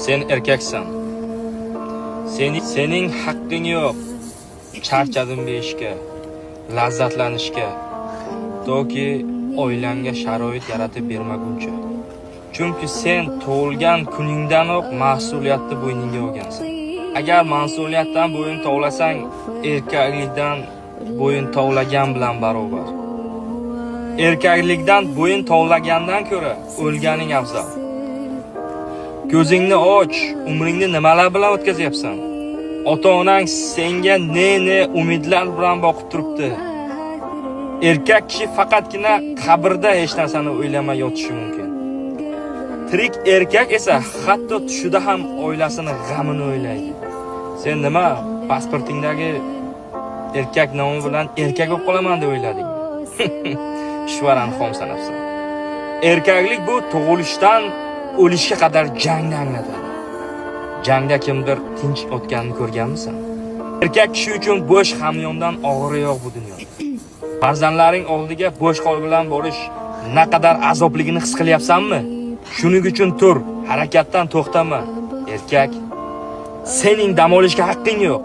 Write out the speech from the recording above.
Sen erkaksan. Sening haqqing yo'q charchadim deyishga, lazzatlanishga, toki oilangga sharoit yaratib bermaguncha. Chunki sen tug'ilgan kuningdanoq mas'uliyatni bo'yningga olgansan. Agar mas'uliyatdan bo'yin tovlasang, erkaklikdan bo'yin tovlagan bilan barobar. Erkaklikdan bo'yin tovlagandan ko'ra o'lganing afzal. Ko'zingni och, umringni nimalar bilan o'tkazyapsan? Ota-onang senga ne-ne umidlar bilan boqib turibdi. Erkak kishi faqatgina qabrda hech narsani o'ylamay yotishi mumkin. Tirik erkak esa hatto tushida ham oilasini g'amini o'ylaydi. Sen nima, pasportingdagi erkak nomi bilan erkak bo'lib qolaman deb o'yladingmi? Chuchvarani xom sanabsan. Erkaklik bu tug'ilishdan o'lishga qadar jangni anglatadi. Jangda kimdir tinch o'tganini ko'rganmisan? Erkak kishi uchun bo'sh hamyondan og'iri yo'q bu dunyoda. Farzandlaring oldiga bo'sh qo'l bilan borish naqadar azobligini his qilyapsanmi? Shuning uchun tur, harakatdan to'xtama. Erkak, sening dam olishga haqqing yo'q.